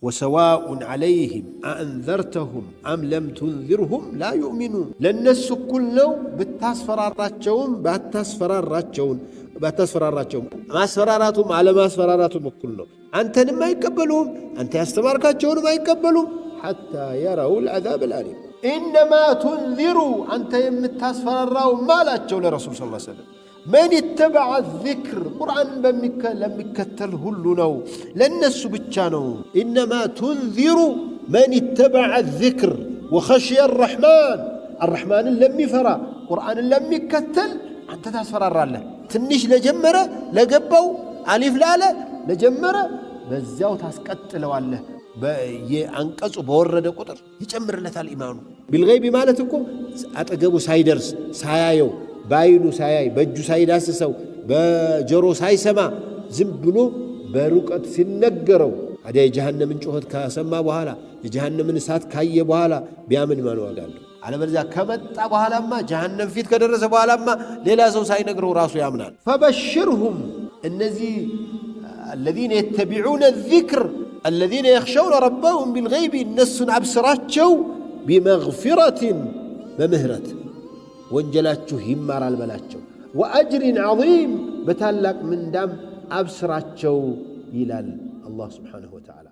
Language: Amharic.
وسواء عليهم أأنذرتهم أم لم تنذرهم لا يؤمنون። ለእነሱ እኩል ነው ብታስፈራራቸውም ባታስፈራራቸውም፣ ማስፈራራቱም አለማስፈራራቱም እኩል ነው። አንተንም አይቀበሉም፣ አንተ ያስተማርካቸውንም አይቀበሉም። حتى يروا العذاب الأليم። إنما تنذر አንተ የምታስፈራራው ማላቸው ለረሱል ስ ሰለም من اتبع الذكر ቁርአንን ለሚከተል ሁሉ ነው፣ ለእነሱ ብቻ ነው። إنما تنذر من اتبع الذكر وخشي الرحمن አረሕማንን ለሚፈራ ቁርአንን ለሚከተል አንተ ታስፈራራለህ። ትንሽ ለጀመረ ለገባው አሊፍ ላለ ለጀመረ በዚያው ታስቀጥለዋለህ። የአንቀጹ በወረደ ቁጥር ይጨምርለታል ኢማኑ። بالغيب ማለት እኮ አጠገቡ ሳይደርስ ሳያየው፣ በአይኑ ሳያይ፣ በእጁ ሳይዳስሰው፣ በጆሮ ሳይሰማ ዝም ብሎ በሩቀት ሲነገረው፣ ታዲያ የጀሃነምን ጩኸት ከሰማ በኋላ፣ የጀሃነምን እሳት ካየ በኋላ ቢያምን ማን ዋጋ አለው? አለበለዚያ ከመጣ በኋላማ፣ ጀሃነም ፊት ከደረሰ በኋላማ ሌላ ሰው ሳይነግረው ራሱ ያምናል። فبشرهم እነዚህ الذين يتبعون الذكر الذين يخشون ربهم بالغيب እነሱን አብስራቸው بمغفرة በምህረት ወንጀላችሁ ይማራል በላቸው፣ وأجر عظيم በታላቅ ምንዳም አብስራቸው ይላል አላህ سبحانه وتعالى።